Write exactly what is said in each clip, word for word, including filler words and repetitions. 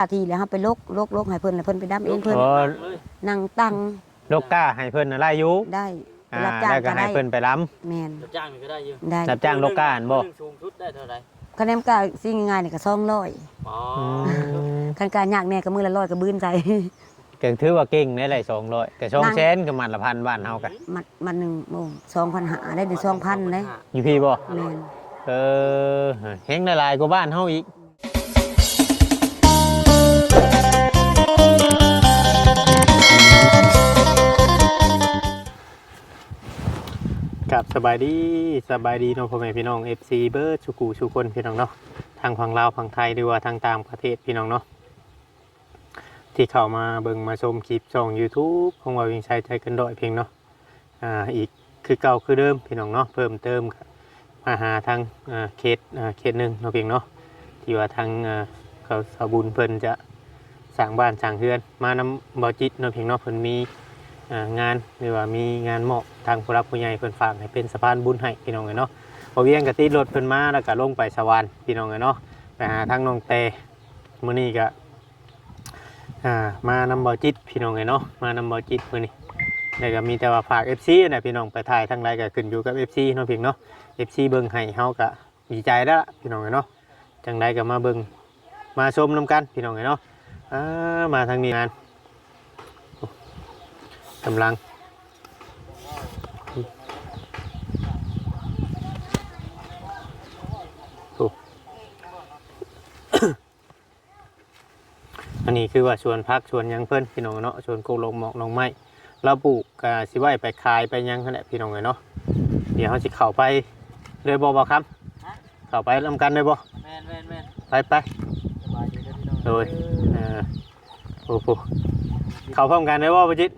อาทีแล้วเฮาไปลกลกลกให้เพิ่น แล้วเพิ่นไปดำเองเพิ่น อ๋อ นั่งตัง ลกกาให้เพิ่นน่ะได้อยู่ ได้ อ่า รับจ้าง แล้วก็ ก็ ให้ ได้ เพิ่นไปดำ แม่น รับจ้างนี่ก็ได้อยู่ ได้ รับจ้างลกกาหั่นบ่ มื้อหนึ่งสูงสุดได้เท่าไหร่ คะแนนกาสิ่งง่ายๆนี่ก็สองร้อย อ๋อ อืม คันกายากแน่ก็มื้อละร้อยก็บืนใส่ ก็ถือว่าเก่งได้หลาย สองร้อย ก็ สองแสน ก็มัดละพันบ้านเฮาก็ มัด มัดหนึ่ง โอ้ สองพันห้า ได้ ได้ สองพัน ได้ อยู่พี้บ่ แม่น เออ เฮงได้หลายกว่าบ้านเฮาอีก ครับ สบายดี สบายดีเนาะ พ่อแม่พี่น้อง เอฟซี เบิดสู่กูสู่คนพี่น้องเนาะ ทางฝั่งลาวฝั่งไทย หรือว่าทางต่างประเทศพี่น้องเนาะ ที่เข้ามาเบิ่งมาชมคลิปช่อง YouTube ของบ่าวเวียงชัยใจเกินร้อยเพียงเนาะ อ่า อีกคือเก่าคือเดิมพี่น้องเนาะ เพิ่มเติมก็มาหาทาง อ่า เขต อ่า เขตหนึ่งเนาะเพียงเนาะ ที่ว่าทาง อ่า เขาสาวบุญเพิ่นจะสร้างบ้านสร้างเฮือน มานำบ่าวจิตเนาะเพียงเนาะ เพิ่นมี อ่า งาน หรือว่ามีงานมอบ ทางผู้หลักผู้ใหญ่เพิ่นฝากให้เป็นสะพานบุญให้พี่น้องเอ้ยเนาะ บ่าวเวียงก็ติดรถเพิ่นมา แล้วก็ลงไปสวรรค์พี่น้องเอ้ยเนาะ ไปหาทางน้องแต่ มื้อนี้ก็ อ่า มานำบ่าวจิตพี่น้องเอ้ยเนาะ มานำบ่าวจิตมื้อนี้ แล้วก็มีแต่ว่าฝาก เอฟซี นะพี่น้อง ไปถ่ายทางใดก็ขึ้นอยู่กับ เอฟซี เนาะเพียงเนาะ เอฟซี เบิ่งให้เฮาก็ดีใจแล้วล่ะพี่น้องเอ้ยเนาะ จังใดก็มาเบิ่งมาชมนำกันพี่น้องเอ้ยเนาะ อ่า มาทางนี้งาน กำลัง โอ้ อันนี้คือว่าสวนผักสวนหยังเพิ่นพี่น้องเนาะ สวนโคกหมากหน่อไม้ ลาวปลูกก็สิไว้ไปขายไปหยังหั่นแหละพี่น้องเอ้ยเนาะ เดี๋ยวเฮาสิเข้าไปเลยบ่ บ่าวคำ ฮะ เข้าไปนำกันเลยบ่ แม่นๆๆ ไปไป สบายดีเด้อพี่น้อง โดย เออ โอ้โห เข้าพร้อมกันเลยบ่ บ่าวจิต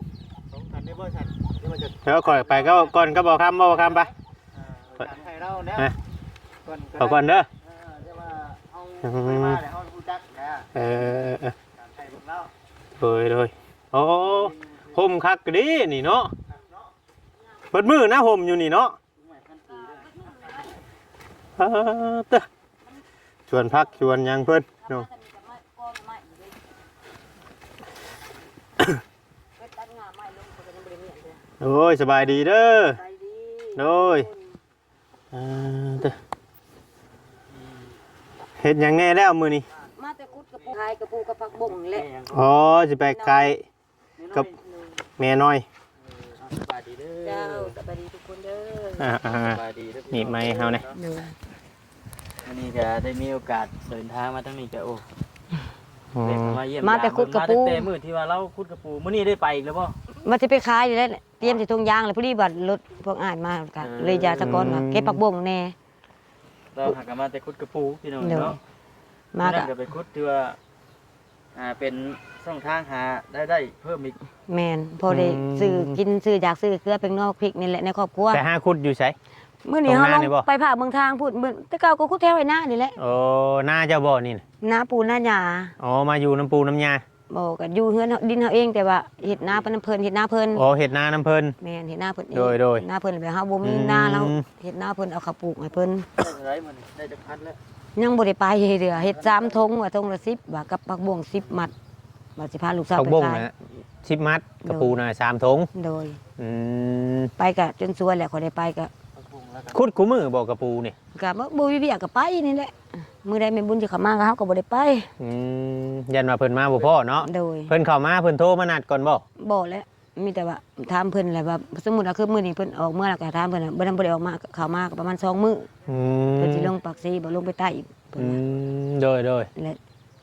พร้อมกันได้บ่ซั่น เดี๋ยวมาจะ เดี๋ยวข่อยไปก็ก่อนก็บ่าวคำ บ่าวคำไป อ่า ไป ถามไทยเราเนี่ย ฮะ ก่อนก็ ขอก่อนเด้อ ได้ เออ เดี๋ยวว่าเฮา อืม ไปมาแล้วเฮารู้จักนะ เออ เออ ถามไทยเบิ่งแล้ว โดย โดย โอ้ ห่มคักเด้นี่เนาะ เบิดมื้อนะห่มอยู่นี่เนาะ เออ เต้อ สวนผักสวนหยังเพิ่นเนาะ โอ้ย สบายดีเด้อ สบายดี โดย เออ เฮ็ดหยังแน่แล้วมื้อนี้ มาแต่ขุดกระปู ขายกระปูกับผักบุ้งแหละ อ๋อ สิไปขายกับแม่น้อย เออ เอา สบายดีเด้อ เจ้า สบายดีทุกคนเด้อ อ่าๆๆ สบายดีเด้อพี่น้อง นี่ไมค์เฮาเนี่ย เด้อ อันนี้ก็ได้มีโอกาสเดินทางมาทางนี้ก็ โอ้ อืม แวะมาเยี่ยม มาแต่ ยาม ขุดกระปู มาตั้งแต่มื้อที่ว่าเราขุดกระปู มื้อนี้ได้ไปอีกแล้วบ่ ว่าสิไปขายนี่แหละ เตรียมใส่ถุงยางแล้ว พอดีว่ารถพวกอ้ายมาก็ อ่า เลยอยากสะก่อนว่า อืม เก็บผักบุ้งแน่ เราหากนมาแต่ขุดกระปูพี่น้อง โดย เนาะ มา มื้อนั้น ก็ ก็ไปขุด ถือว่า อ่า เป็นช่องทางหารายได้เพิ่มอีก แม่น พอได้ อืม ซื้อกิน ซื้ออยากซื้อเกลือแป้งนัวพริกนี่แหละในครอบครัว ไปหาขุดอยู่ไส มื้อนี้ ตรงนา เฮาลง นี่บ่ ไปภาคเมืองทางพู้น มื้อแต่เก่าก็ขุดแถวไอ้นานี่แหละ โอ้ นาเจ้าบ่นี่น่ะ นาปู่นายา อ๋อ มาอยู่นำปู่นำย่า บ่ ก็อยู่เฮือนเฮา ดินเฮาเอง แต่ว่าเฮ็ดนาไปนำเพิ่น เฮ็ดนาเพิ่น อ๋อ เฮ็ดนานำเพิ่น แม่น เฮ็ดนาเพิ่นเอง โดย โดย นาเพิ่น แบบเฮาบ่มี อืม นา แล้วเฮ็ดนาเพิ่น เอาข้าวปลูกให้เพิ่น ได้เท่าไหร่มื้อนี้ ได้จักพันแล้ว ยังบ่ได้ไปเทื่อ เฮ็ดสามถุง ว่าถุงละสิบ ว่ากับผักบุ้งสิบมัด ว่าสิพาลูกสาว ผักบุ้ง ไปขาย น่ะ สิบมัด โดย กระปูน่ะ สามถุง โดย อืม ไปก็จนสวยแหละ ข้อยได้ไปก็ ผักบุ้งแล้วก็ ขุดคู่มื้อบ่กระปูนี่ ก็บ่ บ่มีเวียกก็ไปนี่แหละ มื้อใดแม่บุญสิเข้ามาก็เฮาก็บ่ได้ไป อืม ย่านว่าเพิ่นมาบ่พ้อเนาะ โดย เพิ่นเข้ามาเพิ่นโทรมานัดก่อนบ่ บ่แหละ มีแต่ว่าถามเพิ่นแหละว่า สมมุติว่าคือมื้อนี้เพิ่นออกเมือแล้วก็ถามเพิ่นน่ะ บ่ทัน บ่ได้ออกมา เข้ามาก็ประมาณสองมื้อ อืม เพิ่นสิลงปากเซบ่ ลงไปใต้อีก เพิ่น อื ว่า ม โดย โดย และ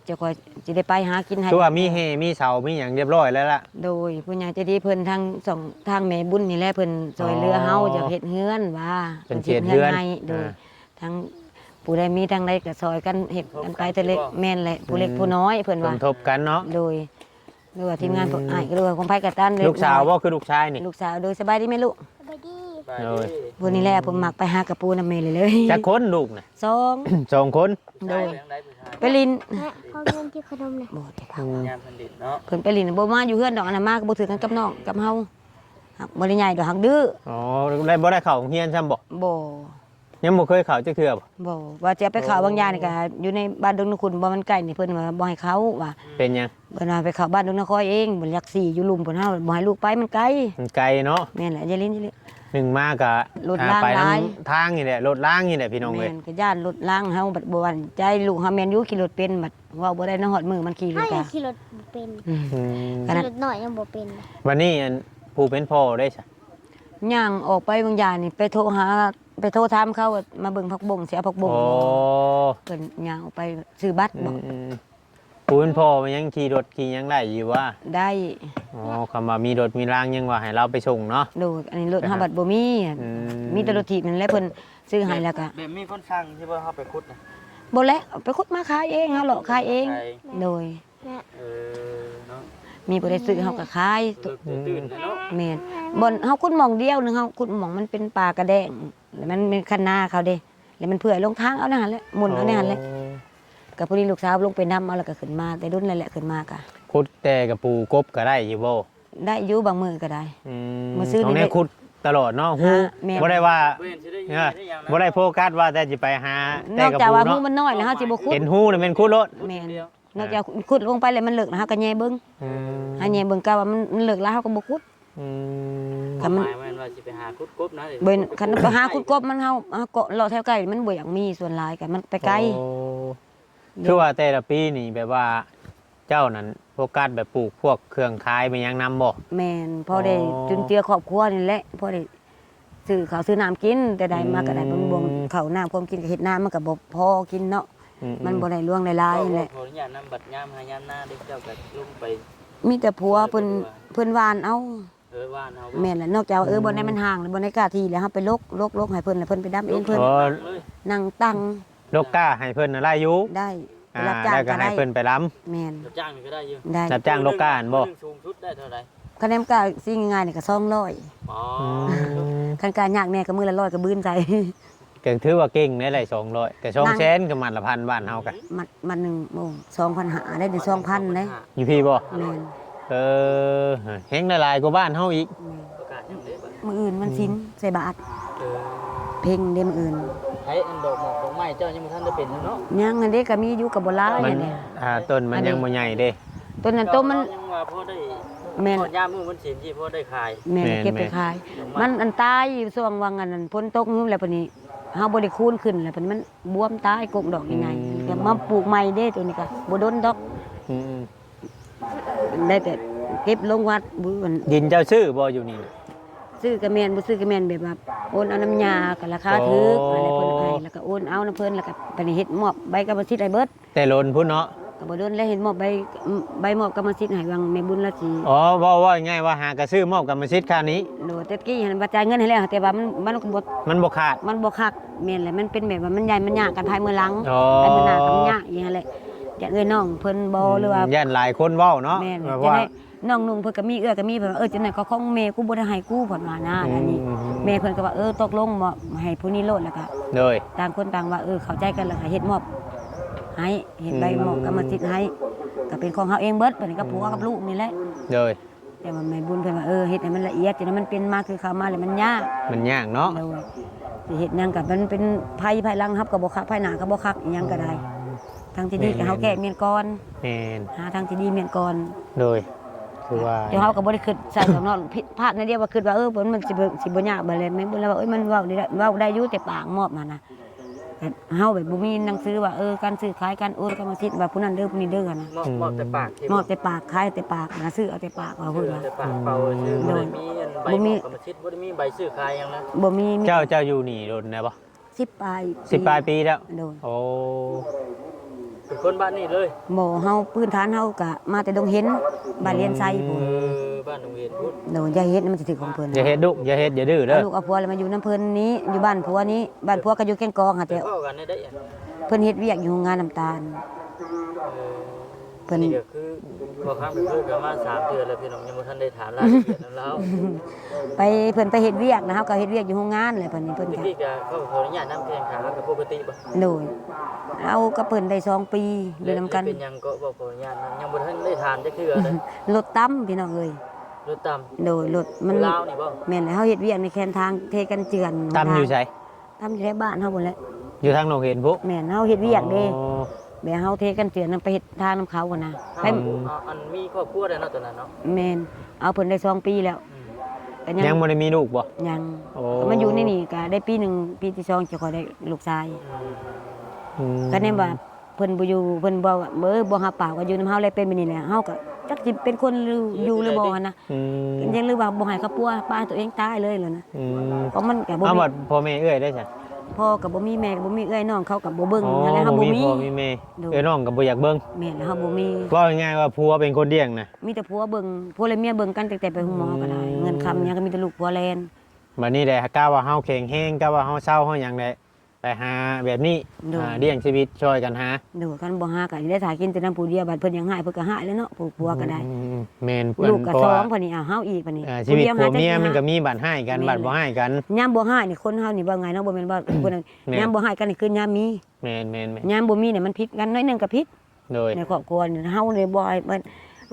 เจ้าข้อยสิได้ไปหากินให้ คือว่ามีแฮ่มีเสามีหยังเรียบร้อยแล้วล่ะ โดย ผู้ใหญ่ใจดีเพิ่นทางสอง ทางแม่บุญนี่แหละ เพิ่นช่วยเหลือเฮา อ๋อ อยากเฮ็ดเฮือนว่า เพิ่นสิเฮ็ดเฮือน เพิ่นสิเฮ็ดเฮือนให้ โดย อ่า ทั้งผู้ใดมีทางใดก็ช่วยกันเฮ็ดกันไป เทื่อเล็ก แม่นแหละ ผู้เล็ก อืม ผู้น้อยเพิ่นว่า สมทบกันเนาะ โดย หรือว่าทีมงานพวก อืม อ้าย หรือว่าของไผก็ตามเลย ลูกสาวบ่ คือลูกชายนี่ ลูกสาว โดย สบายดีแม่ลูก สบายดี โดย ผู้นี้แหละ ผมมักไปหากระปูนำแม่เลยเลย จักคนลูกน่ะ สอง สองคน โดย ไปลิน แม่ เขาเรียนกินขนมเนี่ย บ่ได้ อืม ยามเพิ่นเล่นเนาะ เพิ่นไปลิน บ่มาอยู่เฮือนดอก อันนั้นมาก็บ่ถือกันกับน้อง กับเฮา หักบ่ได้ใหญ่ดอก หักดื้อ อ๋อ แล้วบ่ได้เข้าโรงเรียนซ้ำบ่ บ่ ยังบ่เคยเข้าจักเทื่อบ่ บ่ ว่าจะไปเข้า โอ้ บางอย่างนี่ก็อยู่ในบ้านดงนาขุ่น บ่ มันใกล้นี่ เพิ่นว่าบ่ให้เข้าว่า เป็นหยัง เพิ่นว่าไปเข้าบ้านดงนาคอยเอง บ่ หลักสี่อยู่ลุ่มเพิ่น เฮาบ่ให้ลูกไป มันไกล มันไกลเนาะ แม่นแหละ อย่าลิ้น อย่าลิ้น หนึ่งมาก็ รถ อ่า ล้าง ไปนำ หลาย ทางนี่แหละ รถล้างนี่แหละพี่น้องเอ้ย แม่น ก็ย้านรถล้าง เฮาบัดบ่หวั่นใจ ลูกเฮาแม่นอยู่ขี่รถเป็น บัดเว้าบ่ได้นะ ฮอดมื้อมันขี่รถ ถ้าอยาก ก็ ขี่รถบ่เป็น อืม อืม ขนาด ขี่รถน้อยยังบ่เป็น วันนี้อันผู้เป็นพ่อได้ซะ ย่างออกไปบางอย่างนี่ ไปโทรหา ไปโทรถามเขาว่ามาเบิ่งผักบง สิเอาผักบง อ๋อ บ่ เพิ่นย่างออกไปซื้อบัตรบ่ อืมๆ ผู้เป็นพ่อมันยังขี่รถขี่หยังได้อยู่วะ ได้ อ๋อ คำว่ามีรถมีรางยังว่าให้เราไปส่งเนาะ โดย อันนี้รถ ไปหา เฮาบัดบ่มี อืม มีแต่รถถีบนั่นแหละ เพิ่นซื้อให้แล้วก็ แบบ แบบมีคนสั่งที่ว่าเฮาไปขุดนะ บ่แล้ว ไปขุดมาขายเอง เฮาเลาะขายเอง ขาย โดย เออ เนาะ มีผู้ใดซื้อเฮาก็ขาย เลิกตื่นๆ เนาะ แม่น บ่อนเฮาขุดหม่องเดียวหนึ่ง เฮาขุดหม่องมันเป็นป่ากระแดง แล้วมันเป็นคันนาเขาเด้ แล้วมันเปื่อยลงทางเอาในหั่นแหละ หมุนเอาในหั่นแหละ อ๋อ ก็พอดีลูกสาวลงไปนำเอา แล้วก็ขึ้นมา แต่ดุนนั่นแหละ ขึ้นมาก็ ขุดแต่กะปูกบก็ได้อยู่บ่ ได้อยู่ บางมื้อก็ได้ อืม มื้อซื่อ ของ นี่ นี่ ได้ขุดตลอดเนาะ ฮู หา แม่น บ่ได้ว่า บ่เห็นสิได้ยิน เออ ได้หยังนะ บ่ได้โฟกัสว่าแต่สิไปหา นอกจากว่า แต่กะปูเนาะ ฮูมันน้อยแล้วเฮาสิบ่ขุด เห็นฮูแล้วแม่นขุดโลด แม่น นอกจากขุดลงไปแล้วมันเลิกแล้วเฮาก็แย่เบิ่ง อืม เฮาแย่เบิ่งกะว่ามัน มันเลิกแล้วเฮาก็บ่ขุด อืม คันมัน หมายมันว่าสิไปหาขุดกบนะ เบิ่ง คันไปหาขุดกบมันเฮา เฮาก็เลาะแถวใกล้มันบ่อยากมี ส่วนหลายก็มันไปไกล โอ้ คือว่าแต่ละปีนี่แบบว่าเจ้านั้นโฟกัสแบบปลูกพวกเครื่องขายไปยังนำบ่ แม่น พอได้ อ๋อ จุนเจือครอบครัวนี่แหละ พอได้ซื้อข้าวซื้อน้ำกิน แต่ได้มาก็ได้ อืม บำรุงข้าวน้ำความกินก็เฮ็ดนามันก็บ่พอกินเนาะ อืมๆ มันบ่ได้หลวงได้หลายนั่นแหละ ขออนุญาตนำ บัดยามไฮ่ยามนาเด้ เจ้าก็ลงไป มีแต่ผัวเพิ่น เออ เพิ่นหว่านเอา เออ หว่านเอา แม่นแหละ นอกจากว่า เออ อืม บ่อนใดมันห่าง บ่อนใดกล้าที่แล้วเฮาไปลก ลก ลกให้เพิ่น แล้วเพิ่นไปดำเองเพิ่น ลก อ๋อ นั่งตัง ลกกล้าให้เพิ่นน่ะได้อยู่ ได้ อ่า รับจ้าง แล้วก็ ก็ ให้ ได้ เพิ่นไปดำ แม่น รับจ้างนี่ก็ได้อยู่ ได้ รับจ้างลกกล้าหั่นบ่ มื้อหนึ่งสูงสุดได้เท่าไหร่ คะแนนก็สิ่งง่ายๆนี่ก็สองร้อย อ๋อ อืม คันกล้ายากแน่ก็มื้อละร้อยก็บืนใส่ ก็ถือว่าเก่งได้หลาย สองร้อย แต่ นั่ง สองแสนก็มัดละพันบ้านเฮาก็ มัด มัดหนึ่งโมง สองพันห้าได้ ได้ สองพัน ได้ อยู่พี้บ่ แม่น เออ เฮงได้หลายกว่าบ้านเฮาอีก แม่น ประกาศยังได้บัด มื้ออื่นวันศีล อืม ใส่บาตร เออ เพ็งเด้มื้ออื่น ไผอันดอกหมากดอกไม้เจ้ายังบ่ทันได้เป็นอยู่เนาะ ยังอันเด้ก็มีอยู่ก็บ่หลาย มัน อันเด้ อ่า ต้นมัน อันนี้ ยังบ่ใหญ่เด้ ต้นนั้นต้นมัน เจ้ายังว่าพอได้ แม่น พอยามมื้อวันศีลที่พอได้ขาย แม่น แม่น เก็บไป แม่น ขาย ดอกไม้ มันอันตายช่วงวังอันนั้นฝนตกหึมแล้วปานนี้ เฮาบ่ได้คูนขึ้นแล้วปานนี้มันบวมตายกกดอกใหญ่ๆ อืม ก็มาปลูกใหม่เด้ ตัวนี้ก็บ่ดนดอก อืม ได้แต่เก็บลงวัด บุ ดินเจ้าซื้อบ่อยู่นี่ ซื้อก็แม่น บ่ซื้อก็แม่น แบบว่าโอนเอานำย่าก็ราคาถูก อ๋อ อะไรเพิ่นให้ แล้วก็โอนเอานำเพิ่น แล้วก็ไปเฮ็ดมอบใบกรรมสิทธิ์ให้เบิด แต่โลนพุ้นเนาะ ก็บ่โดนแล้วเฮ็ดมอบใบ ใบมอบกรรมสิทธิ์ให้วังแม่บุญละสิ อ๋อ เว้า เว้าง่ายๆว่าหากะซื้อมอบกรรมสิทธิ์ค่านี้ โดย แต่กี้หั้นว่าจ่ายเงินให้แล้ว แต่ว่ามัน มันก็บ่ มันบ่ขาด มันบ่คัก แม่นแหละ มันเป็นแบบว่ามันใหญ่มันยากกันภายเมื่อหลัง อ๋อ ภายเมื่อหน้าก็มันยากอีกหั้นแหละ อย่างเอื้อยน้องเพิ่นบ่ อืม หรือว่า ย่านหลายคนเว้าเนาะ แม่น แบบว่า จังได๋ น้องนุ่งเพิ่นก็มี เอื้อยก็มี เพิ่นว่า เออ จังได๋ก็ของแม่กูบ่ได้ให้กู เพิ่นว่านะ อืม อันนี้ แม่เพิ่นก็ว่า เออ ตกลงบ่ให้ผู้นี้โลด แล้วก็ โดย ต่างคนต่างว่า เออ เข้าใจกัน แล้วก็เฮ็ดมอบให้ เฮ็ดใบมอบ อืม กรรมสิทธิ์ให้ ก็เป็นของเฮาเองเบิด บัดนี้กับผัวกับลูกนี่แหละ โดย แต่ว่าแม่บุญเพิ่นว่า เออ เฮ็ดให้มันละเอียด จังได๋มันเป็นมาคือเข้ามาแล้วมันยาก มันยากเนาะ โดย สิเฮ็ดหยังก็มันเป็นภัยภายหลัง เฮาก็บ่คัก ภายหน้าก็บ่คัก อีหยังก็ได้ อืม ทางที่ดีก็เฮาแก้เมียนก่อน แม่น หาทางที่ดีเมียนก่อน โดย คือว่า แต่เฮาก็บ่ได้คิดใส่ดอกเนาะ ผิดพลาดนิดเดียวว่าคิดว่า เออ มันสิบ่ สิบ่ยากบ่เลย แม่นบ่ แล้วว่า เอ้ย มันเว้าได้ เว้าได้อยู่ แต่ปากมอบหั่นนะ แต่เฮาแบบบ่มีหนังสือว่า เออ การซื้อขาย การโอนกรรมสิทธิ์ ว่าผู้นั้นเด้อ ผู้นี้เด้อหั่นนะ มอบ อืม มอบแต่ปากที่ มอบแต่ปาก ขายแต่ปากนะ ซื้อเอาแต่ปาก ว่าเพิ่นว่า ซื้อเอาแต่ปากเป่าซื่อ โดย บ่ได้มีอันใบ บ่มี มอบกรรมสิทธิ์ บ่ได้มีใบซื้อขายหยังนะ บ่มี มี เจ้า เจ้าอยู่นี่โดนแล้วบ่ สิบปลายปี สิบปลายปีแล้ว โดย โอ้ เป็นคนบ้านนี่เลย บ่ เฮาพื้นฐานเฮากะมาแต่ดงเห็น บ้านเลียนไซพุ้น อืม เออ บ้านดงเห็นพุ้น โดย อย่าเฮ็ด มันสิถือของเพิ่น อย่าเฮ็ดลูก อย่าเฮ็ด อย่าดื้อเด้อ เอาลูกเอาผัวแล้วมาอยู่นำเพิ่นนี้ อยู่บ้านผัวนี้ บ้านผัวก็อยู่แก่งกองหั่น ไป แต่ พ้อกันได้ เพิ่นเฮ็ดเวียกอยู่โรงงานน้ำตาล เออ เพิ่น นี่ก็คือ บ่คำเป็นเพิ่นก็มาสามเดือนแล้วพี่น้อง ยังบ่ทันได้ถามรายละเอียดนำลาว ไป เพิ่นไปเฮ็ดเวียกนะ เฮาก็เฮ็ดเวียกอยู่โรงงานแหละ เพิ่นนี่ เพิ่น ตะ ก็ กี้ก็เขาขออนุญาตนำแข่งขันก็ปกติบ่ โดย เอากับเพิ่นได้สองปี อยู่นำกัน เป็นหยังก็บ่ขออนุญาตนำ ยังบ่ทันได้ถามจักเทื่อเลย รถต่ำพี่น้องเอ้ย รถต่ำ โดย รถมัน อยู่ลาวนี่บ่ แม่นแล้ว เฮาเฮ็ดเวียกในแคมทางเทกันเจือน ต่ำอยู่ไส ทำอยู่ในบ้านเฮาพุ้นแหละ อยู่ทางหนองเห็นพุ แม่นเฮาเฮ็ดเวียกเด้ อ๋อ แบบเฮาเทกันเจือนนำไปเฮ็ดทางนำเขาหั้นนะไป เอาเอาอันมีครอบครัวแล้วเนาะตอนนั้นเนาะ แม่นเอาเพิ่นได้สองปีแล้ว อืม ก็ยัง ยังบ่ได้มีลูกบ่ ยัง โอ้ ก็มาอยู่ในนี่ก็ได้ปีหนึ่งปีที่สองจะขอได้ลูกชาย อืม ก็แน่ว่าเพิ่นบ่อยู่เพิ่นบ่ว่าเออบ่รับปากว่าอยู่นำเฮาแล้วเป็นแบบนี้แหละเฮาก็จักสิเป็นคนหรืออยู่หรือบ่หั้นนะ อืม ยังหรือว่าบ่ให้เขาปัวปาตัวเองตายเลยแล้วนะ อืม เพราะมันก็บ่ เอา มี บัดพ่อแม่เอื้อยได้ซะ พ่อก็บ่มีแม่ก็บ่มีเอื้อยน้องเขาก็บ่เบิ่ง อ๋อ นั่นแหละเฮา บ่ บ่ มี มี พ่อมีแม่ โดย เอ้ยน้องก็บ่อยากเบิ่ง แม่นแล้วเฮาบ่มี ว่าง่ายๆว่าผัวเป็นคนเลี้ยงนะ มีแต่ผัวเบิ่งผัวและเมียเบิ่งกันตั้งแต่ไปโรงหมอก็ได้ เงินคำหยังก็มีแต่ลูกผัวแลน บัดนี้แหละกะว่าเฮาแข็งแรงกะว่าเฮาเซาเฮาหยังแหละไปหาแบบนี้ โดย อ่าเลี้ยงชีวิตช่วยกันหา โดยคันบ่หาก็ได้ถ่ายกินแต่นำผู้เดียวบัดเพิ่นยังหายเพิ่นก็หายแล้วเนาะผู้ผัวก็ได้ อืมแม่น ลูกก็ เพราะ สอ ว่าง บัดนี้อ้าวเฮาอีกบัดนี้ อ่าชีวิต ผู้เดีย ผัวเมีย หาจักสิหา มันก็มีบัดให้กัน แม่น บัดบ่ให้กัน ยามบ่หายนี่คนเฮานี่ว่าไงเนาะบ่แม่นว่า คนนั้น แม่น ยามบ่หายกันนี่คือยามมี แม่นแม่นแม่น ยามบ่มีเนี่ยมันผิดกันน้อยหนึงก็ผิด โดย ในครอบครัวนี่เฮาเลยบ่ให้มั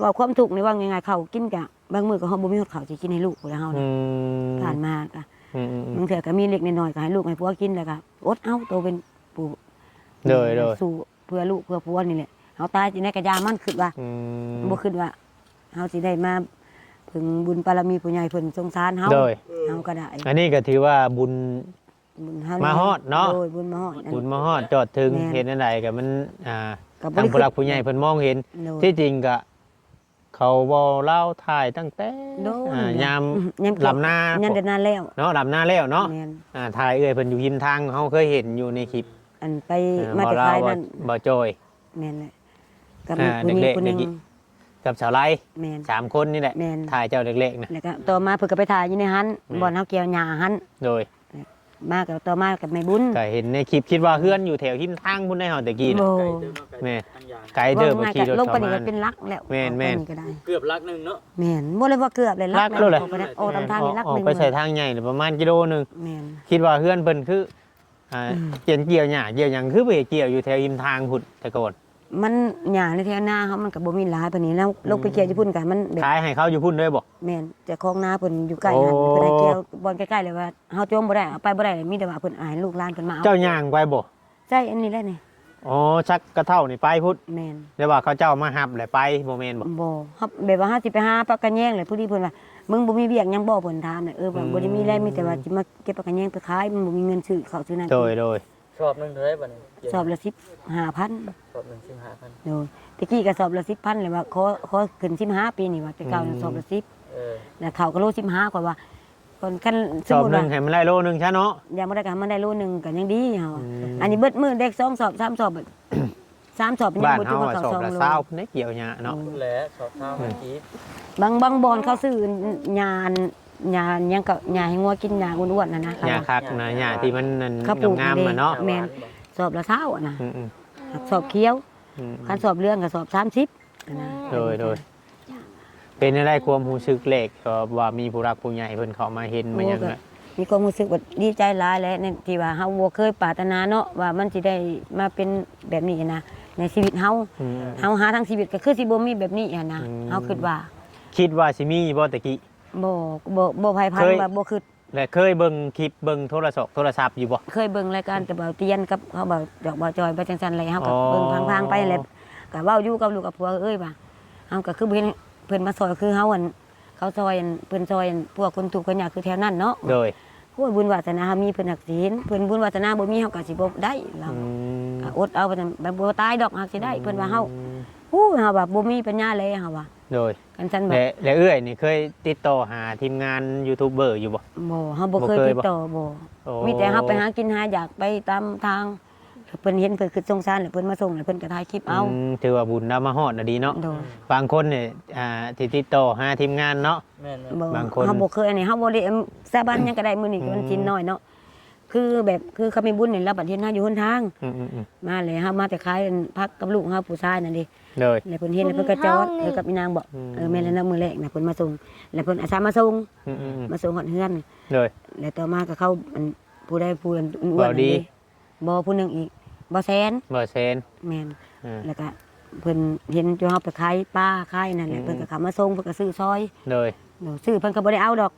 นว่าความทุกข์นี่ว่าง่ายๆเข้ากินกะบางมื้อก็เฮาบ่มีฮอดข้าวสิกินให้ลูกแล้วเฮา อื นะ ม ผ่านมากะ อืมอืมอืม บางเทื่อก็มีเล็กน้อยก็ให้ลูกให้ผัวกินแล้วก็อดเอาตัวเป็นผู้ โดยโดย สู้เพื่อลูกเพื่อผัวนี่แหละเฮาตายสิได้กะยามันคิดว่า อืม บ่คิดว่าเฮาสิได้มาเพิ่งบุญบารมีผู้ใหญ่เพิ่นสงสารเฮา โดย เฮาก็ได้ อันนี้ก็ถือว่าบุญ บุญเฮา มาฮอดเนาะ โดยบุญมาฮอดอัน บุญมาฮอดจอดถึง แม่น เห็นอันใดก็มันอ่า ก็บ่ ทาง ได้ ผู้หลักผู้ใหญ่เพิ่นมองเห็น โดย ที่จริงก็เขาเว้าเล่าถ่ายตั้งแต่ โดย อ่ายาม ยามเก็บ ลำหน้า ยามเดือนหน้าแล้ว เนาะลำหน้าแล้วเนาะ แม่น อ่าถ่ายเอื้อยเพิ่นอยู่ริมทางเฮาเคยเห็นอยู่ในคลิป อันไป อ่า มาแต่ บ่ลาว ขายนั่น บ่จอย แม่นแหละกับ อ่า ผู้หญิง เด็กๆ คนหนึง เด็ก กับสาวไล แม่น สามคนนี่แหละ แม่น ถ่ายเจ้าเล็กๆนะ แล้วก็ต่อมาเพิ่นก็ไปถ่ายอยู่ในหัน แม่น บ่อนเฮาเกี่ยวหญ้าหัน โดย มาก็ต่อมากับแม่บุญ ก็เห็นในคลิปคิดว่าเฮือนอยู่แถวหิมทางพุ่นได้เฮาแต่กี้นะ โอ้ แม่ ทางยาง ไกลเด้อ ว่า บ่ ง่าย ขี่รถ ลงไป เข้า นี่ มา ก็เป็นลักแล้ว แม่นแม่น ไปก็ได้ เกือบลักหนึ่งเนาะ แม่นบ่เลยว่าเกือบเลย ลักแล้วแหละ ออกไปได้ออกตามทางนี่ลัก ออก หนึ่ง ไปใส่ทางใหญ่นี่ประมาณกิโลหนึง แม่น คิดว่าเฮือนเพิ่นคืออ่า อืม เกี่ยวเกี่ยวหญ้าเกี่ยวหยังคือไปเกี่ยวอยู่แถวหิมทางพุ้นแต่ก่อน มันหญ้าในแถวนาเฮามันก็บ่มีหลายปานนี้แล้วลงไปเกี่ยวอยู่พุ้นก็มันแบบ ขายให้เขาอยู่พุ้นด้วยบ่ แม่นเจ้าของนาเพิ่นอยู่ใกล้หัน โอ้ เพิ่นให้เกี่ยวบ่อนใกล้ๆเลยว่าเฮาจมบ่ได้เอาไปบ่ได้มีแต่ว่าเพิ่นให้ลูกหลานเพิ่นมาเอา เจ้าย่างไปบ่ ใช่อันนี้แหละนี่ อ๋อชักกระเท่านี่ไปพุ้น แม่น แต่ว่าเขาเจ้ามาหับแหละไปบ่แม่นบ่ บ่ครับแบบว่าเฮาสิไปหาปลากระแยงเลยพอดีเพิ่นว่ามึงบ่มีเวียกหยังบ่เพิ่นถามน่ะเออว่า อืม บ่ได้มีแลมีแต่ว่าสิมาเก็บปลากระแยงไปขายมันบ่มีเงินซื้อข้าวซื้อน้ำ โดยโดย สอบหนึ่งเท่าไหร่บัดนี้ สอบละสิบห้าพัน สอบหนึ่งสิบห้าพัน โดยตะกี้ก็สอบละสิบพันเลยว่าขอขอขึ้นสิบห้าปีนี้ว่าแต่เก่าน่ะ อืม สอบละสิบ เออ แล้วข้าวก็โลสิบห้ากว่าว่าก่อนคัน สอบหนึ่งให้มันได้โลหนึงซะเนาะ อย่างบ่ได้ก็ให้มันได้โลหนึ่งก็ยังดีเฮา อืม อันนี้เบิดมื้อได้สองสอบสามสอบสามสอบยัง บ้าน บ่ เฮา ถือว่า อะ เข้า สอบ ซอง ละ เลย ซาวในเกี่ยวหญ้าเนาะ แหละสอบเท่ามันกีบ บางบางบ่อนเขาซื้อหญ้าหญ้าหยังก็หญ้าให้งัวกินหญ้าอ้วนๆน่ะนะ หญ้าคักนะหญ้าที่มันนั่น เขาปลูก งามๆอะเนาะ แม่นสอบละซาวอะนะ อืมอืม สอบเขียว อืม คันสอบเหลืองก็สอบสามสิบนะ โดยโดย เป็นอะไรความรู้สึกแรกก็ว่ามีผู้รักผู้ใหญ่เพิ่นเข้ามาเห็นมาหยัง โอ้ก็ น่ะ มีความรู้สึกว่าดีใจหลายแหละในที่ว่าเฮาบ่เคยปรารถนาเนาะว่ามันสิได้มาเป็นแบบนี้นะในชีวิตเฮา อืม เฮาหาทั้งชีวิตก็คือสิบ่มีแบบนี้หั้นนะ อืม เฮาคิดว่า คิดว่าสิมีบ่ตะกี้ บ่บ่บ่ไผพัน เคย ว่าบ่คิด และเคยเบิ่งคลิปเบิ่งโทรศัพท์โทรศัพท์อยู่บ่ เคยเบิ่งรายการแต่บ่าวเตียนกับเขาบ่าวจอกบ่าวจอยไปจังซั่นเลยเฮาก็ อ๋อ เบิ่งพังๆไปแหละก็เว้าอยู่กับลูกกับผัวเอ้ยว่าเฮาก็คือบ่เห็นเพิ่นมาซอยคือเฮาอันเขาซอยอันเพิ่นซอยอันพวกคนทุกข์คนยากคือแถวนั้นเนาะ โดย โอ้ยบุญวาสนาเฮามีเพิ่นหักสิเห็นเพิ่นบุญวาสนาบ่มีเฮาก็สิบ่ได้เรา อืม ก็อดเอาไปซั่นบ่ตายดอกหักสิได้เพิ่นว่าเฮา อืม ฮู้เฮาว่าบ่มีปัญญาเลยเฮาว่า โดย กันซั่นบ่ และและเอื้อยนี่เคยติดต่อหาทีมงานยูทูบเบอร์อยู่บ่ บ่เฮาบ่เคย บ่เคย ติดต่อบ่ โอ้ มีแต่เฮาไปหากินหาอยากไปตามทางเพิ่นเห็นเพิ่นคือสงสารแล้วเพิ่นมาส่งแล้วเพิ่นก็ถ่ายคลิปเอา อืมถือว่าบุญเรามาฮอดน่ะดีเนาะ โดย บางคนเนี่ยอ่าที่ติดต่อหาทีมงานเนาะ แม่น บ่ บางคน เฮาบ่เคยอันนี้เฮาบ่ได้สาบานหยังก็ได้มื้อนี้ อืม มันศีลน้อยเนาะคือแบบคือเขามีบุญนี่แล้วบัดเห็นเฮาอยู่หนทาง อืมอืมอืม มาแล้วเฮามาแต่ขายอันผักกับลูกเฮาผู้ชายนั่นเด้ โดย แล้วเพิ่นเห็นแล้วเพิ่นก็จอด บุญทางนี่ เออกับอีนางบอก อืม เออแม่นแล้วนะมื้อแรกนะเพิ่นมาส่ง แล้วเพิ่นอาสามาส่ง อืมอืมอืม มาส่งฮอดเฮือน โดย แล้วต่อมาก็เข้าอันผู้ใดผู้อันอ้ว บ่าวน นั่น ดี เด้บ่ผู้หนึงอีกบ่าวแสน บ่าวแสน แม่น อ่า แล้วก็เพิ่นเห็นอยู่เฮาไปขายปลาขายนั่นแหละ อืม เพิ่นก็เข้ามาส่งเพิ่นก็ซื้อซอย โดย เดี๋ยวซื้อเพิ่นก็บ่ได้เอาดอก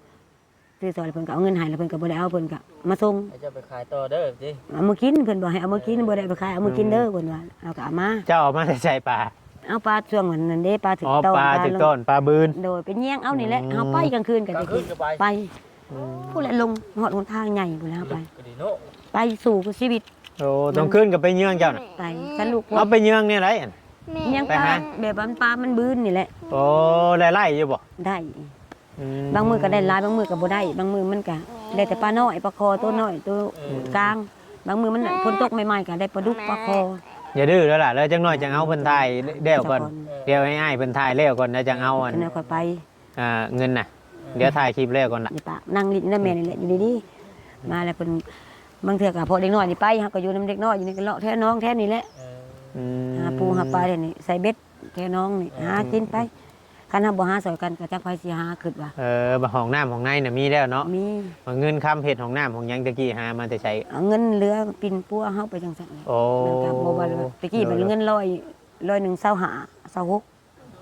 ซื้อซอย เพิ่นก็เอาเงินให้ แล้วเพิ่นก็บ่ได้เอา เพิ่นก็มาส่ง ให้เจ้าไปขายต่อเด้อติ เอามากิน เพิ่นบอกให้เอามากิน เออ บ่ได้ไปขาย เอามากินเด้อ เพิ่นว่า เอาก็เอามา เจ้าเอามาแต่ไสปลา เอาปลาช่วงนั้นเด้ ปลาถืก อ๋อ ต้อน ปลา ปลา ถืก ลง ต้อน ปลาบืน โดย ไปแย่งเอานี่แหละ อืม เฮาไปกลางคืนก็ กลางคืนก็ไป ไป อืม พู้นแหละ ลงฮอดหนทางใหญ่พู้นแหละ เฮาไป ลึกกะดีเนาะ ไปสู้กับชีวิต โอ้ ต้องคืนก็ไปเยื้องเจ้าน่ะ ไป คันลูก เอาไปเยื้องเนี่ยไรอัน แม่ ยัง ไปหา ปลาแบบว่าปลามันบืนนี่แหละ โอ้ ได้ไล่อยู่บ่ ได้ อืม บางมื้อก็ได้หลาย บางมื้อก็บ่ได้ บางมื้อมันก็ได้แต่ปลาน้อย ปลาคอตัวน้อย ตัว เออ กลาง บางมื้อมันฝนตกใหม่ๆก็ได้ปลาดุก ปลาคอ อย่าดื้อแล้วล่ะ แล้วจักหน่อยจังเอาเพิ่นถ่ายแล้วก่อน เจ้าก่อน เดี๋ยวให้อ้ายเพิ่นถ่ายแล้วก่อน แล้วจังเอาอัน จักหน่อยค่อยไป อ่า เงินน่ะ เดี๋ยวถ่ายคลิปแล้วก่อนล่ะ อย่าปาก นั่งลิ้นนะแม่นี่แหละ อยู่ดีๆ มาแล้วเพิ่น บางเทื่อก็พอเด็กน้อยนี่ไป เฮาก็อยู่นำเด็กน้อย อยู่นี่ก็เลาะแถวหนองแถวนี่แหละ เออ อืม หาปูหาปลาแถวนี้ ใส่เบ็ดแถวหนองนี่ เออ หากินไป คันเฮาบ่หาซอยกันก็จักไผสิหา คิดว่า เออ บ่ ห้องน้ำห้องในน่ะมีแล้วเนาะ มี ว่าเงินคำเฮ็ดห้องน้ำห้องหยังตะกี้หามาแต่ไส เอาเงินเหลือปิ่นปัวเฮาไปจังซั่น โอ้ มันก็บ่ว่า ตะกี้มันเงินร้อย ร้อยหนึ่งซาวห้า ซาวหก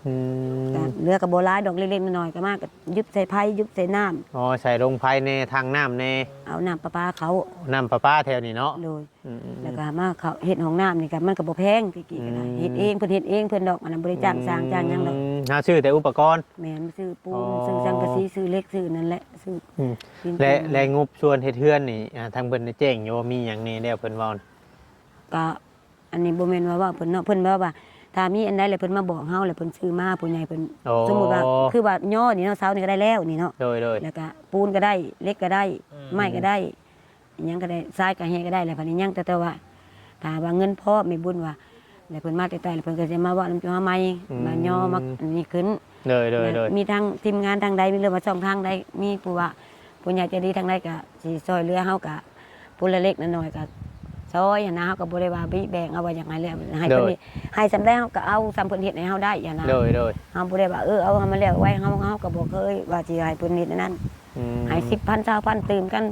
อืม ก็เหลือก็บ่หลายดอก เล็กๆน้อยๆก็มา ก็หยุบใส่ไผ หยุบใส่น้ำ อ๋อ ใส่โรงไฟแน่ ทางน้ำแน่ เอาน้ำประปาเขา น้ำประปาแถวนี้เนาะ โดย อืมๆๆ แล้วก็มาเขาเฮ็ดห้องน้ำนี่ก็ มันก็บ่แพง ตะกี้ก็ได้ อืม เฮ็ดเอง เพิ่นเฮ็ดเองเพิ่นดอก อันนั้นบ่ได้จ้างสร้างจ้างหยังดอก อืม หาซื้อแต่อุปกรณ์ แม่น ซื้อปูน อ๋อ ซื้อสังกะสี ซื้อเหล็ก ซื้อนั่นแหละ ซื้อ อืม ดิน และ ปูน และงบส่วนเฮ็ดเฮือนนี่ อ่า ทางเพิ่นได้แจ้งอยู่ว่ามีหยังแน่แล้วเพิ่นเว้าน่ะ ก็ อันนี้บ่แม่นว่าเว้าเพิ่นเนาะ เพิ่นแบบว่า ถ้ามีอันใดแล้วเพิ่นมาบอกเฮา แล้วเพิ่นซื้อมา ผู้ใหญ่เพิ่น โอ้ สมมุติว่า คือว่าย่อนี่เนาะ เสานี่ก็ได้แล้วนี่เนาะ โดยๆ แล้วก็ปูนก็ได้ เหล็กก็ได้ อืม ไม้ก็ได้ อิหยังก็ได้ ทรายก็แห่ก็ได้ แล้วบัดนี้ยังแต่ แต่ว่า ถ้าว่าเงินพอ แม่บุญว่า แล้วเพิ่นมาแต่ไกล แล้วเพิ่นก็สิมาเว้านำเฮาใหม่ อืม มาย่อมาอันนี้ขึ้น โดยๆๆ แล้วมีทางทีมงานทางใด มีเรื่องว่าช่องทางใด มีผู้ว่า ผู้ใหญ่ใจดีทางใดก็สิช่วยเหลือเฮาก็ผู้ละเล็กละน้อยก็ช่วยหั้นนะ เฮาก็บ่ได้ว่าบิแบ่งเอาว่าอยากให้แล้ว ให้เพิ่น โดย นี่ ให้ส่ำใดเฮาก็เอาส่ำเพิ่นเฮ็ดให้เฮาได้หั้นนะ โดยๆ เฮาบ่ได้ว่า เออ เอามาแล้วไว้ เฮา เฮาก็บ่เคยว่าสิให้เพิ่นเฮ็ดอันนั้น อืม ให้สิบพัน ซาวพัน ตื่มกัน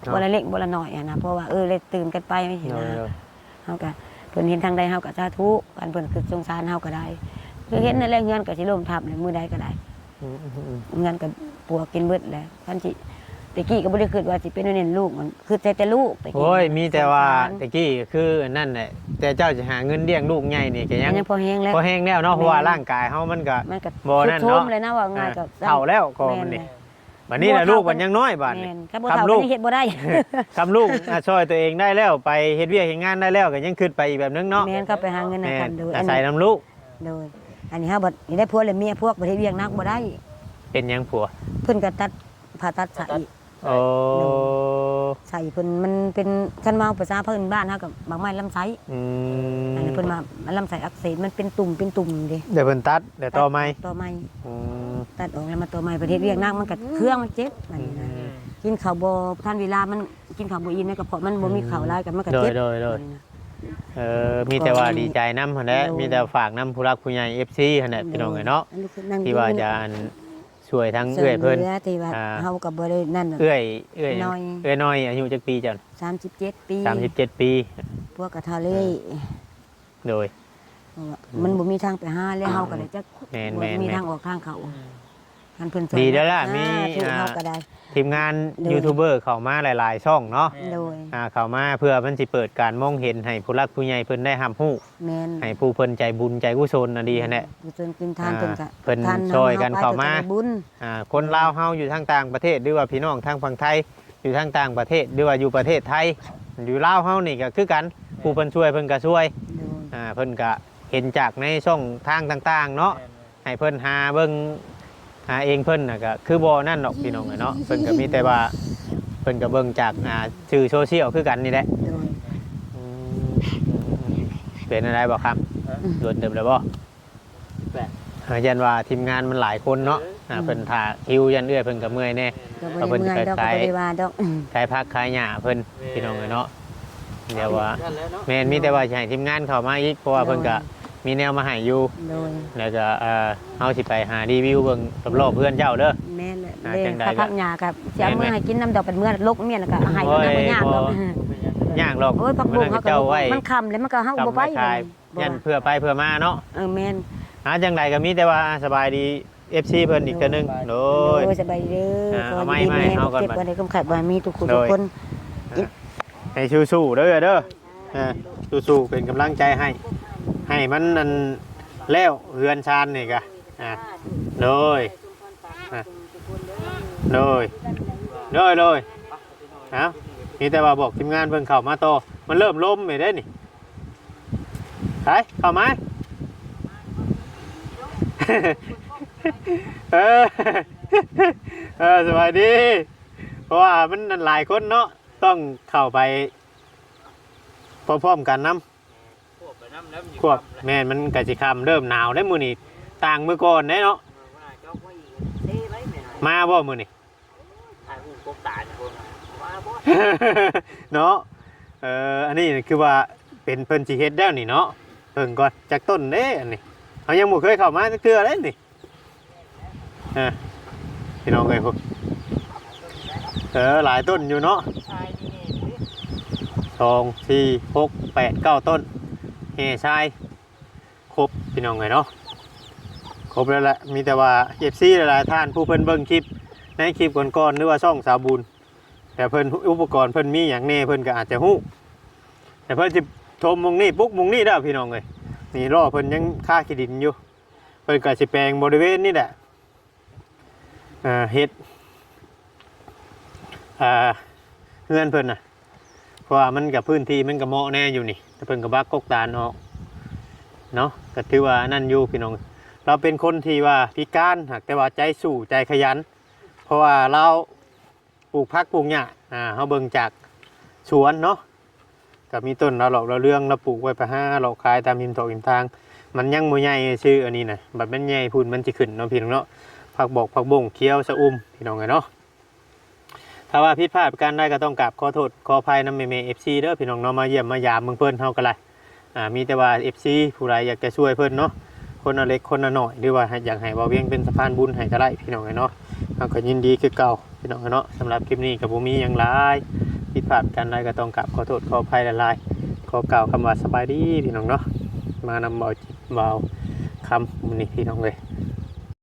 เนาะ บ่ละเล็กบ่ละน้อยหั้นนะ เพราะว่า เออ เล็กตื่มกันไปหั้นนะ โดยๆ เฮาก็ เพิ่นเห็นทางใดเฮาก็สาธุ คันเพิ่นคิดสงสารเฮาก็ได้ คือเห็นนั่นแหละ เฮือนก็สิล้มทับเลยมื้อใดก็ได้ อืมๆๆ เฮือนก็ปวกกินเบิดแหละ คันสิ แต่กี้ก็บ่ได้คิดว่าสิเป็นแนวนี้ ลูกมันคิดแต่ แต่ลูก แต่กี้ โอ้ย มีแต่ว่า สงสาร แต่กี้ก็คืออันนั้นแหละ แต่เจ้าสิหาเงินเลี้ยงลูกใหญ่นี่ก็ยัง ยังพอแฮงแล้ว พอแฮงแล้วเนาะ แม่น เพราะว่าร่างกายเฮามันก็ มันก็ บ่นั่นเนาะ ทรุดโทรมเลยนะ ว่าง่ายก็ อ่า เฒ่าแล้วก็ แม่น มันนี่ แหละ บัดนี้น่ะ ลูกมันยังน้อยบาดนี้ แม่น คันบ่เฒ่า คำลูก ก็ยังเฮ็ดบ่ได้ คำลูก อ่ะ ช่วยตัวเองได้แล้ว ไปเฮ็ดเวียกเฮ็ดงานได้แล้ว ก็ยังคิดไปอีกแบบนึงเนาะ แม่น ก็ไปหาเงินนะ แม่น คันโดย อาศัยนำลูก โดย อันนี้เฮาบัดนี้ได้ผัวแล้วเมีย พวกบ่ได้เวียกหนักบ่ได้ เป็นหยังผัว เพิ่นก็ตัด ผ่าตัดไส้ โอ้ โดย ไส้เพิ่นมันเป็น คันเว้าภาษาพื้นบ้านเฮาก็หมากไม้ลำไส้ อืม อันนี้เพิ่นว่ามันลำไส้อักเสบ มันเป็นตุ่มเป็นตุ่มเด้ เดี๋ยวเพิ่นตัด เดี๋ยวต่อใหม่ ต่อใหม่ อืม ตัดออกแล้วมาต่อใหม่ ประเทศเวียดนามมันก็เครื่องมันเจ็บ อันนี้นะ อืม กินข้าวบ่ทันเวลา มันกินข้าวบ่อิ่มในกระเพาะ มันบ่มีข้าวหลายก็มันก็เจ็บ โดย โดย โดย อันนี้นะ เออ มีแต่ว่าดีใจนำหั่นแหละ โดย มีแต่ฝากนำผู้หลักผู้ใหญ่ เอฟซี หั่นแหละ โดย พี่น้องเอ้ยเนาะ อันนี้คือนั่ง ที่ว่า อยู่ จะอัน ช่วยทั้งเอื้อยเพิ่น ช่วยเหลือที่ว่า อ่า เฮาก็บ่ได้นั่นหรอก เอื้อย เอื้อย น้อย เอื้อยน้อย อายุจักปีเจ้า สามสิบเจ็ด ปี สามสิบเจ็ด ปี พวกกะทะเล อ่า โดย เพราะว่ามันบ่มีทางไปหาแล้ว เฮาก็เลยจัก แม่นๆๆ บ่มีทางออกทางเข้า คันเพิ่นช่วย ดีแล้วล่ะ สาธุ มี อ่า เฮาก็ได้ ทีมงาน โดย ยูทูบเบอร์เข้ามาหลายๆช่องเนาะ โดย อ่า เข้ามาเพื่อมันสิเปิดการมองเห็นให้ผู้หลักผู้ใหญ่เพิ่นได้รับรู้ แม่น ให้ผู้เพิ่นใจบุญใจกุศลน่ะดีหั่นแหละ กุศลกินทาน อ่า เพิ่นก็ เพิ่น ทาน ช่วยกันเข้ามา เฮาไปก็จะได้บุญ อ่า คนลาวเฮาอยู่ทางต่างประเทศ หรือว่าพี่น้องทางฝั่งไทย อยู่ทางต่างประเทศ หรือว่าอยู่ประเทศไทย อยู่ลาวเฮานี่ก็คือกัน ผู้เพิ่นช่วยเพิ่นก็ช่วย โดย อ่า เพิ่นก็เห็นจากในช่องทางต่างๆเนาะ แม่นๆ ให้เพิ่นหาเบิ่ง หาเองเพิ่นน่ะก็คือบ่นั่นดอกพี่น้องเอ้ยเนาะ เพิ่นก็มีแต่ว่า เพิ่นก็เบิ่งจาก อ่า สื่อโซเชียลคือกันนี่แหละ โดย อืม เป็นอะไรบ่ครับ ฮะ โดนเติมแล้วบ่ แปด อ่า ยันว่าทีมงานมันหลายคนเนาะ เออ อ่า เพิ่นถ่าคิวยันเอื้อยเพิ่นก็เมื่อยแน่ ก็บ่ได้ เพิ่นสิไป เมื่อยดอก ขาย ก็บ่ได้ว่าดอก ขายผักขายหญ้าเพิ่น แม่น พี่น้องเอ้ยเนาะ เดี๋ยวว่า นั่นแหละเนาะ แม่น มีแต่ว่าสิให้ทีมงานเข้ามาอีก เพราะว่าเพิ่นก็ โดย มีแนวมาให้อยู่ โดย แล้วก็ เอ่อ เฮาสิไปหารีวิวเบิ่งรอบๆเฮือนเจ้าเด้อ แม่นแหละ อ่า เด้ จังใด ถ้าผักหญ้าก็สิเอา แม่นๆ มื้อให้กินนำดอก เป็นมื้อลกเมียนแล้วก็เอาให้ โอ้ย นำบ่ยากดอก บ่ ยากหรอก โอ้ย ผักบุ้ง มื้อนั้น เขาก็ เจ้าไว้ มันค่ำแล้วมันก็ เฮาบ่ไป ค่ำไว้ขาย บ่ ยันเพื่อไปเพื่อมาเนาะ เออ แม่น หาจังใดก็มีแต่ว่าสบายดี เอฟซี เพิ่นอีกเทื่อนึง โดย โดย สบายดีเด้อ อ่า ขอ เอาไม้ ให้ดี มาให้ มีแฮง เฮาก่อน เก็บ บัด ไว้ในกำขัดบ่ให้มีทุกข์ทุกคน อ่า ให้สู้ๆเด้อ เด้อ อ่า สู้ๆ เป็นกำลังใจให้ ให้มันอันแล้วเฮือนชานนี่กะ อ่า โดย อ่า โดย โดย โดย เอา มีแต่ว่าบอกทีมงานเพิ่นเข้ามาต่อ มันเริ่มลมไปได้นี่ ไป เข้ามา เออ เออ สบายดี เพราะว่ามันหลายคนเนาะ ต้องเข้าไปพร้อมๆกันนำ ควบไปนำแล้วมันอยู่ ควบ ค่ำแล้ว แม่น มันก็สิค่ำ เริ่มหนาวแล้วมื้อนี้ ต่างมื้อก่อนเด้เนาะ เออ ว่าเจ้าก็อีกเด้ไว้แม่น มาบ่มื้อนี้ ถ่ายรูปกบตาเนี่ยพวกนั้นว่าบ่ เนาะ เออ อันนี้คือว่าเป็นเพิ่นสิเฮ็ดแล้วนี่เนาะ เบิ่งก่อน จักต้นเด้อันนี้ เฮายังบ่เคยเข้ามาจักเทื่อเลยนี่ อ่ะ พี่น้องเอ้ย พุ้น เออ หลายต้นอยู่เนาะ ทรายนี่แน่เลย สอง สี่ หก แปด เก้า ต้น แห่ทราย ครบ พี่น้องเอ้ยเนาะ ครบแล้วแหละ มีแต่ว่า เอฟซี หลายๆท่านผู้เพิ่นเบิ่งคลิป ในคลิปก่อนๆ หรือว่าช่องสาวบุญ แต่เพิ่นอุปกรณ์เพิ่นมีหยังแน่ เพิ่นก็อาจจะฮู้ แต่เพิ่นสิถมหม่องนี้ ปลูกหม่องนี้เด้อ พี่น้องเอ้ย นี่ล้อเพิ่นยังคาขี้ดินอยู่ เพิ่นก็สิแปลงบริเวณนี่แหละ อ่า เฮ็ด อ่า เฮือนเพิ่นน่ะ เพราะว่ามันก็พื้นที่มันก็เหมาะแน่อยู่นี่ แต่เพิ่นก็บักกกตาลออกเนาะ ก็ถือว่าอันนั้นอยู่ พี่น้อง ลาวเป็นคนที่ว่าพิการ หากแต่ว่าใจสู้ ใจขยัน เพราะว่าลาวปลูกผักปลูกหญ้า อ่า เฮาเบิ่งจากสวนเนาะ ก็มีต้นละหลอกละเรื่อง ละปลูกไว้ไปหาเลาะขายตามริมถอกริมทาง มันยังบ่ใหญ่ซื่ออันนี้นะ บัดมันใหญ่พุ้นมันสิขึ้นเนาะ พี่น้องเนาะ ผักบกผักบุ้งเขียวชอุ่ม พี่น้องเอ้ยเนาะ ถ้าว่าผิดพลาดประการใดก็ต้องกราบขอโทษขออภัยนำแม่ๆ เอฟซี เด้อ พี่น้องเนาะ มาเยี่ยมมายามเบิ่งเพิ่นเฮาก็ได้ อ่า มีแต่ว่า เอฟซี ผู้ใดอยากจะช่วยเพิ่นเนาะ คนละเล็กคนละน้อย หรือว่าอยากให้บ่าวเวียงเป็นสะพานบุญให้ก็ได้ พี่น้องเอ้ยเนาะ เฮาก็ยินดีคือเก่า พี่น้องเอ้ยเนาะ สำหรับคลิปนี้ก็บ่มีหยังหลาย ผิดพลาดประการใดก็ต้องกราบขอโทษขออภัยหลายๆ ขอกล่าวคำว่าสบายดี พี่น้องเนาะ มานำบ่าวจิตบ่าวคำมื้อนี้ พี่น้องเอ้ย